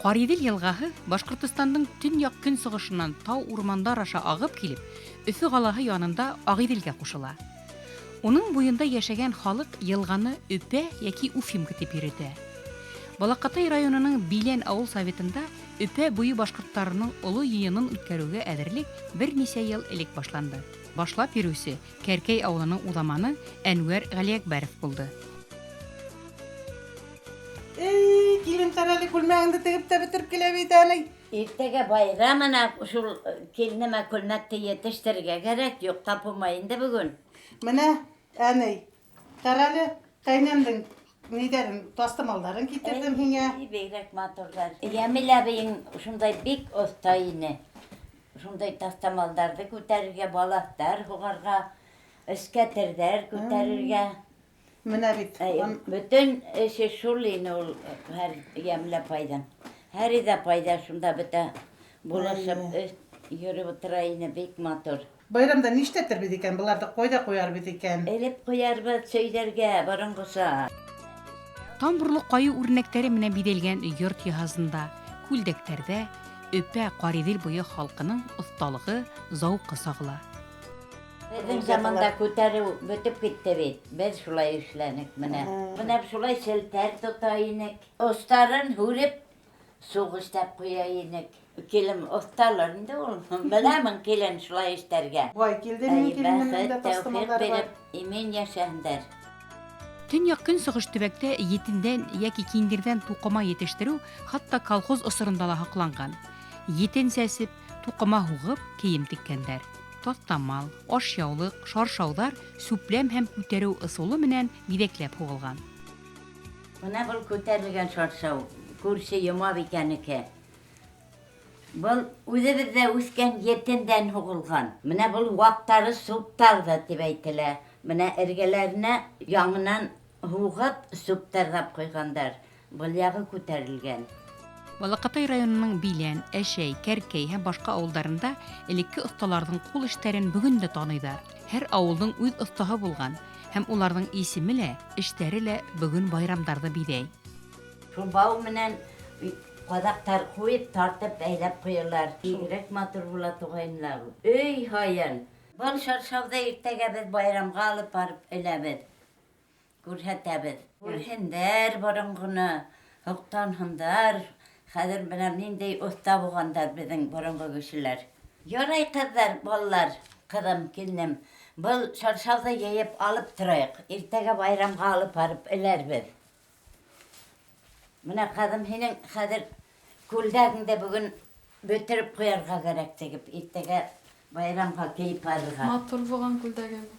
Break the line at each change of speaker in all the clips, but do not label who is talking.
Ҡариҙел йылғаһы Башҡортостандың төньяҡ-көнсығышынан тау-урмандар аша ағып килеп, Өфө ҡалаһы янында Ағиҙелгә ҡушыла. Уның буйында йәшәгән халыҡ йылғаны Өпә йәки Уфимка тип йөрөтә. Балаҡатай районының Билән ауыл советында Өпә буйы башҡорттарының оло йыйынын үткәреүгә әҙерлек бер нисә йыл элек башланды. Башлап йөрөүсе Кәркәй ауылының уҙаманы Әнүәр Ғәлиәкбәров булды.
Эй, килен ҡара әле, күлмәгеңде тегеп тә бөтөрөп килә бит әле.
Иртәгә байрам, ана шул киленемә күлмәкте етештерергә кәрәк, йоҡлап булмай инде бөгөн.
Менә, әней, ҡара әле, ҡәйнәмдең ниҙәрен, таҫтымалдарын килтерҙем һиңә.
Эй, бигерәк матурҙар. Йәмил әбейең шундай бик оҫта ине. Шундай таҫтамалдарҙы күтәрергә, балаҫтар һуғарға, эскәтерҙәр күтәрергә.
Менә бит.
Әй, бөтөн эше шул ине ул һәр Йәмил апайҙың. Һәр апай ҙа шунда бөтә булышып йөрөп ултыра ине, бик матур.
Байрамда нишләтербеҙ икән? Быларҙы ҡайҙа ҡуярбыҙ икән?
Элеп ҡуярбыҙ сөйҙәргә, боронғоса.
Тамбурлы ҡайы үрнәктәре менән биҙәлгән йорт йыһазында, күлдәктәрҙә Өпә Ҡариҙел буйы халҡының оҫталығы, зауҡы сағыла.
Беҙҙең заманда күтәреү бөтөп китте бит. Беҙ шулай эшләнек менә. Менә шулай селтәр тота инек. Остарын һүреп, суғ эшләп ҡуя инек. Килен оҫталыр инде ул. Беләмен килен шулай эшләргә.
Бай килде минең
Әй,
киленемдең дә
бәхет, тәүфиҡ
таҫтымалдары бар.
биреп, имен йәшәһендәр.
Төньяҡ-көнсығыш төбәктә етендән йәки киндерҙән туҡыма етештереү хатта колхоз осоронда ла һаҡланған. Етен сәсеп, туҡыма һуғып, кейем теккәндәр. Таҫтамал, ашъяулыҡ, шаршауҙар сүпләм һәм күтәреү ысулы менән биҙәкләп һуғылған.
Бына был күтәрелгән шаршау, күрше Йомабикәнеке. Был үҙебеҙҙә үҫкән етендән һуғылған. Менә был ваҡтары суптарҙы тип әйтелә. Менә эргәләренә яңынан һуғып суптарҙап ҡуйғандар. Был яғы күтәрелгән.
Балаҡатай районының Билән, Әшәй, Кәркәй һәм башҡа ауылдарында элекке оҫталарҙың ҡул эштәрен бөгөн дә таныйҙар. Һәр ауылдың үҙ оҫтаһы булған һәм уларҙың исеме лә, эштәре лә бөгөн байрамдарҙы биҙәй.
Шул бау менән ҡаҙаҡтар ҡуйып, тартып, бәйләп ҡуялар. Бигерәк матур була туғайнылар. Өй һайын. Был шаршауҙы иртәгә беҙ байрамға алып барып эләбеҙ. Күрһәтәбеҙ. Күрһендәр боронғоно, һоҡланһындар. Хәҙер бына ниндәй оҫта булғандар беҙҙең боронғо кешеләр. Ярай, ҡыҙҙар, балалар, ҡыҙым, киленем, был шаршауҙы йыйып алып торайыҡ. Иртәгә байрамға алып барып эләрбеҙ. Менә ҡыҙым, һинең хәҙер күлдәгеңде бөгөн бөтөрөп ҡуярға кәрәк тегеп, иртәгә байрамға кейеп барырға.
Матур булған күлдәгем.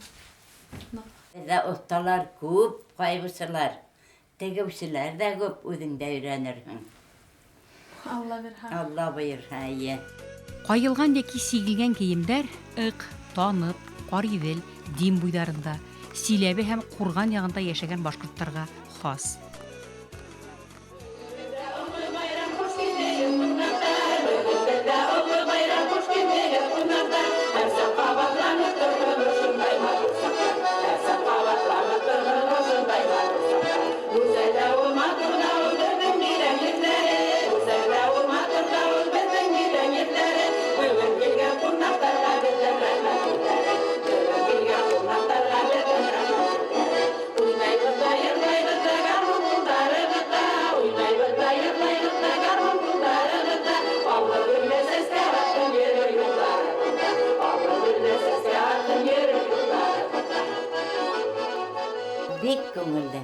Беҙҙә оҫталар күп, ҡайбысылар, тегеүселәр ҙә күп, үҙең дә өйрәнерһең.
Алла бирһә.
Алла бойорһа, эйе.
Ҡайылған йәки сигелгән кейемдәр Ыҡ, Танып, Ҡариҙел, Дим буйҙарында, Силәбе һәм Ҡурған яғында йәшәгән башҡорттарға хас.
Бик күңелле.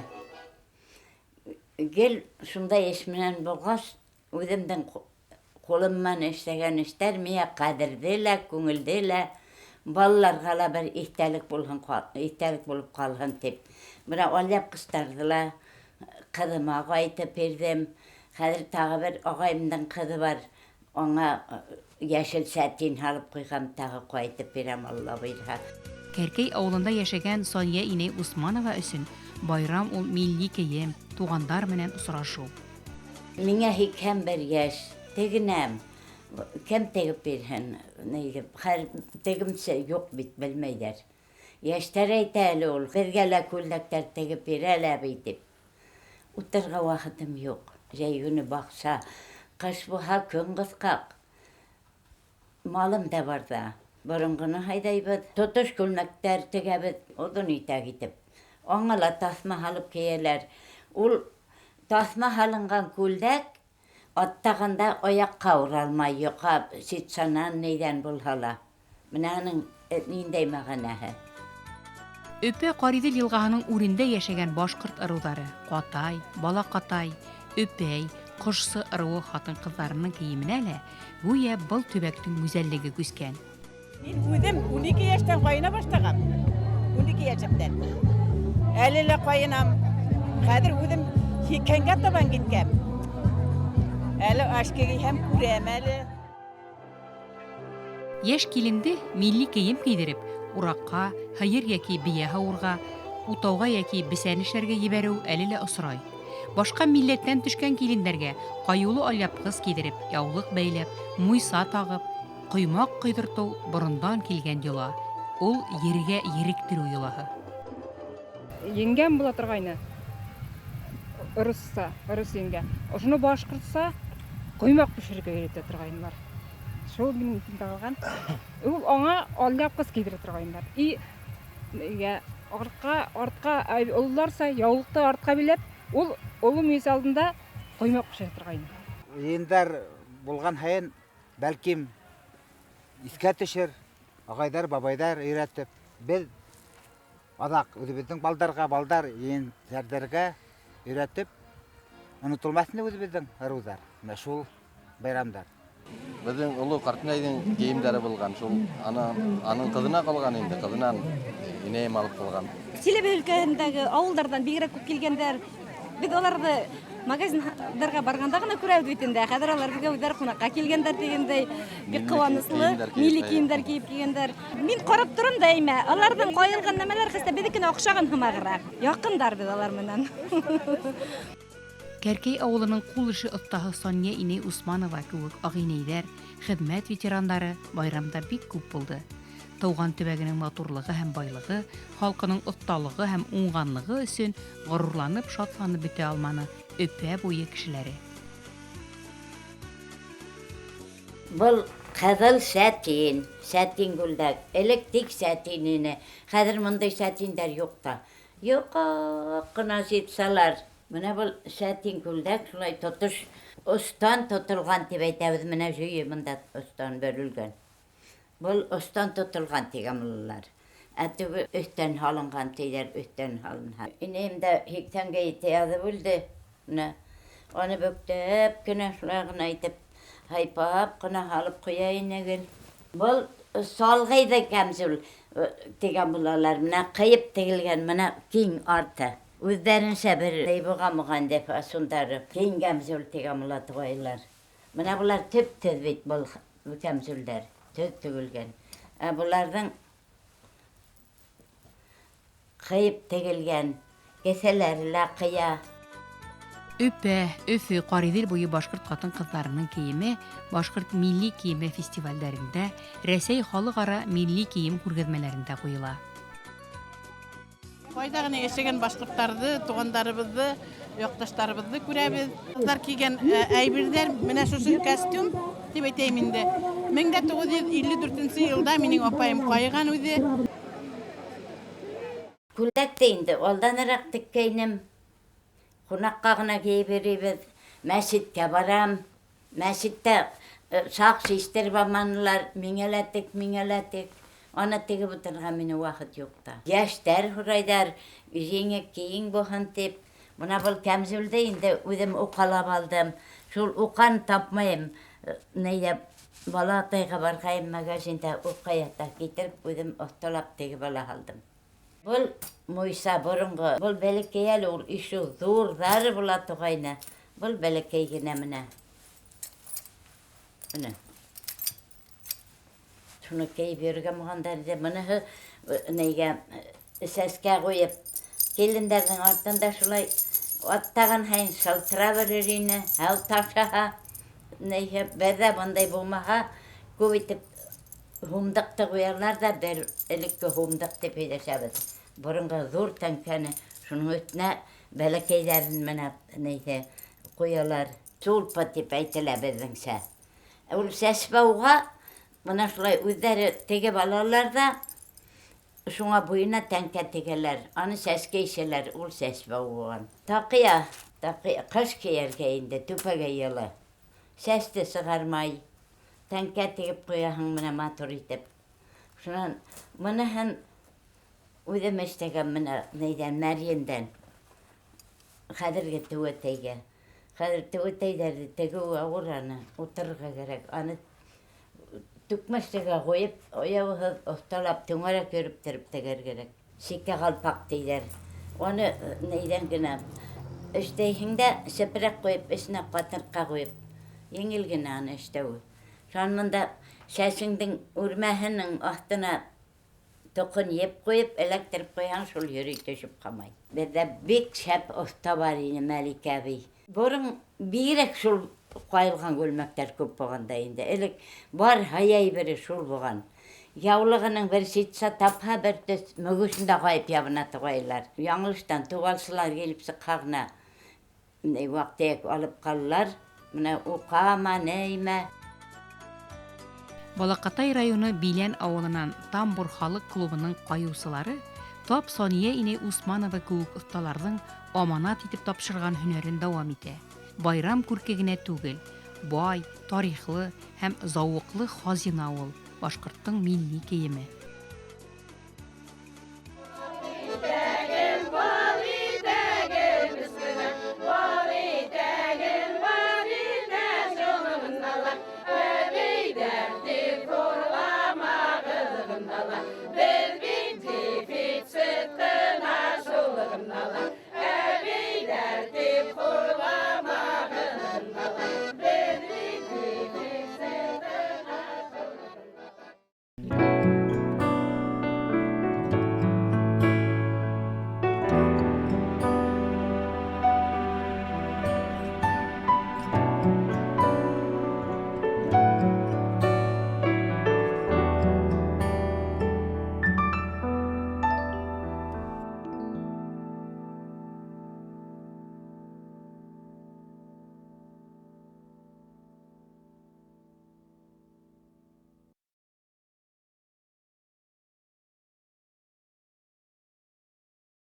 Гел шундай эш менән булғас, үҙемдең ҡулым менән эшләгән эштәр миңә ҡәҙерле лә, күңелле лә, балаларға ла бер иҫтәлек булһын, иҫтәлек булып ҡалһын тип. Бына алъяпҡыстарҙы ла ҡыҙыма ҡайтып бирҙем. Хәҙер тағы бер ағайымдың ҡыҙы бар, аңа йәшел сәтин һалып ҡуйған, тағы ҡайтып бирәм, Алла бойорһа.
Кәркәй ауылында йәшәгән Сания инәй Усманова өсөн байрам ул милли кейем, туғандар менән осрашыу.
Миңә 81 йәш, тегенәм. Кем тегеп бирһен? Нейҙе, хәл тегемсе юҡ бит, белмәйҙәр. Йәштәр әйтә әле ул, беҙгә лә күлдәктәр тегеп бирә лә бит тип. Ултырға ваҡытым юҡ. Жәй көнө баҡса, Ҡыш булһа, көн ҡыҫҡаҡ. Малым да бар ҙа. Боронғоно һайҙайбыҙ. Тотош күлмәктәр тегәбеҙ, оҙон итәк итеп. Аңа ла таҫма һалып кейәләр. Ул таҫма һалынған күлдәк аттағанда аяҡҡа уралмай, йоҡа ситсанан нейҙән булһа ла. Бына уның ниндәй мәғәнәһе.
Өпә Ҡариҙел йылғаһының үрендә йәшәгән башҡорт ырыуҙары Ҡатай, Балаҡатай, Өпәй, Ҡошсо ырыуы ҡатын-ҡыҙҙарының кейеменә лә гүйә был төбәктең гүзәллеге күскән.
Мин үҙем 12 йәштән ҡайына башлағам. 12 йәшемдән. Әле лә ҡайынам. Хәҙер үҙем һикһәнгә табан киткән. Әле ашке кейһәм күрәм әле.
Йәш киленде милли кейем кейҙереп, ураҡҡа, һыйыр йәки бейә һауырға, утауға йәки бесән эшләргә ебәреү әле лә осрай. Башҡа милләттән төшкән килендәргә ҡайыулы алъяпҡыс кейҙереп, яулыҡ бәйләп, муйса тағып, ҡоймаҡ ҡойҙортоу борондан килгән йола. Ул ергә еректереү йолаһы.
Еңгәм була торғайны. Ырысса, ырыс еңгә. Ошоно башҡортса ҡоймаҡ бешерергә өйрәтә торғайнылар. Шул минең иҫемдә ҡалған. Ул аңа алъяпҡыс кейҙерә торғайнылар. И нигә артҡа, ололарса яулыҡты артҡа биләп, ул оло мейес алдында ҡоймаҡ бешерә торғайны.
Йыйындар булған һайын бәлкем иҫкә төшөр, ағайҙар, бабайҙар өйрәтеп, беҙ аҙаҡ үҙебеҙҙең балдарға, балдар ейәндәргә өйрәтеп, онотолмаҫ ине үҙебеҙҙең ырыуҙар, менә шул байрамдар.
Беҙҙең оло ҡартынайҙың кейемдәре булған, шул аның ҡыҙына ҡалған инде, ҡыҙынан инәйем алып ҡалған.
Силәбе өлкәһендәге ауылдарҙан бигерәк күп килгәндәр. Беҙ уларҙы магазиндарға барғанда ғына күрәбеҙ бит инде. Хәҙер улар беҙгә үҙҙәре ҡунаҡҡа килгәндәр тигәндәй, бик ҡыуаныслы, милли кейемдәр кейеп килгәндәр. Мин ҡарап торам да әймә, уларҙың ҡайылған нәмәләр хәстә беҙҙекенә оҡшаған һымағыраҡ. Яҡындар беҙ улар менән.
Кәркәй ауылының ҡул эше оҫтаһы Соня инәй Усманова кеүек ағинәйҙәр, хеҙмәт ветерандары байрамда бик күп булды. Тыуған төбәгенең матурлығы һәм байлығы, халҡының оҫталығы һәм уңғанлығы өсөн ғорурланып, шатланып бөтә алманы Өпә буйы кешеләре.
Был ҡыҙыл сәтин, сәтин күлдәк. Элек тик сәтин ине. Хәҙер бындай сәтиндәр юҡ та. Юҡ ҡына ситсалар. Бына был сәтин күлдәк шулай тотош остан тотолған тип әйтәбеҙ. Менә жөйө бында остан бөрөлгән. Был остан тотолған тигән булалар. Ә теге өҫтән һалынған тиҙәр, өҫтән һалынһа. Инәйем дә һикһәнгә етә яҙып үлде. Менә уны бөктәп кенә шулай ғына итеп һайпап ҡына һалып ҡуя ине гел. Был салғыйҙы кәмзүл тигән булалар. Менә ҡыйып тегелгән, менә киң арты. Үҙҙәренсә бер булған фасондары. Киң кәмзүл тигән була туғайлар. Менә былар төп-төҙ бит был кәмзүлдәр, төҙ тегелгән. Ә быларҙың ҡыйып тегелгән, кеҫәләре лә ҡыя.
Өпә, Өфө, Ҡариҙел буйы башҡорт ҡатын-ҡыҙҙарының кейеме башҡорт милли кейеме фестивалдәрендә, Рәсәй халыҡ-ара милли кейем күргәҙмәләрендә ҡуйыла.
Ҡайҙа ғына йәшәгән башҡорттарҙы, туғандарыбыҙҙы, яҡташтарыбыҙҙы күрәбеҙ. Ҡыҙҙар кейгән әйберҙәр, менә шушы костюм тип әйтәйем инде. 1954 йылда минең апайым ҡайған үҙе.
Күлдәкте инде алданыраҡ теккәйнем. Ҡунаҡҡа ғына кейеп йөрөйбөҙ. Мәсеткә барам. Мәсеттә саҡ систереп алманылар. Миңә лә тек, миңә лә тек. Аны тегеп ултырырға минең ваҡыт юҡ та. Йәштәр һорайҙар, еңе кейең булһын тип. Бына был кәмзүлде инде үҙем уҡалап алдым. Шул уҡан тапмайым. Нейҙә бала атайға барғайым магазинда уҡа ята китереп үҙем оҫталап тегеп ала һалдым. Был муйса боронғо, был бәләкәй әле, ул ишеү ҙурҙары була туғайны. Был бәләкәй генә менә. Менә. Шуны кейеп йөрөгән булғандар ине. Быныһы нейгә сәскә ҡуйып, килендәрҙең артында шулай аттаған һайын шылтырап йөрөр ине. Һәү ташаһа, нейһә, бер ҙә бындай булмаһа, күп итеп һумдыҡты ҡуялар ҙа, бер элекке һумдыҡ тип һөйләшәбеҙ. Боронғо ҙур тәңкәне, шуның өҫтөнә бәләкәйҙәрен менә нейһә ҡуялар. Сулпы тип әйтелә беҙҙеңсә. Ул сәсбауға бына шулай үҙҙәре тегеп алалар ҙа, шуңа буйына тәңкә тегәләр. Аны сәскә ишәләр, ул сәсбау булған. Таҡыя, таҡыя, ҡыш кейәргә инде, түпәгә йылы. Сәсте сығармай, тәңкә тегеп ҡуяһың менә матур итеп. Шунан быныһын үҙем эшләгән менә нейҙән, мәрйендән. Хәҙерге теүәтәйгә. Хәҙер теүәтәйҙәрҙе тегеү ауыр аны, ултырырға кәрәк. Аны түкмәстәгә ҡуйып, аяуһыҙ оҫталап, түңәрәк йөрөптөрөп тегер кәрәк. Сикә ҡалпаҡ тиҙәр. Уны нейҙән генә эшләйһең дә, сепрәк ҡуйып, эсенә ҡатырҡа ҡуйып, еңел генә аны эшләүе. Шунан бында сәсеңдең үрмәһенең аҫтына тоҡон еп ҡуйып, эләктереп ҡуйһаң, шул йөрөй төшөп ҡалмай. Беҙҙә бик шәп оҫта бар ине Мәликә әбей. Борон бигерәк шул ҡайылған күлмәктәр күп булған да инде. Элек бар һай әйбере шул булған. Яулығының бер ситса тапһа, бер төҫ мөгөшөн дә ҡайып ябына туғайлар. Яңылыштан туғалсылар килеп сыҡһа ғына ваҡ-төйәк алып ҡалалар. Бына уҡама, неймә.
Балаҡатай районы Билән ауылынан Тамбур халыҡ клубының ҡайыусылары тап Сания инәй Усманова кеүек оҫталарҙың аманат итеп тапшырған һөнәрен дауам итә. Байрам күрке генә түгел, бай, тарихлы һәм зауыҡлы хазина ул башҡорттоң милли кейеме.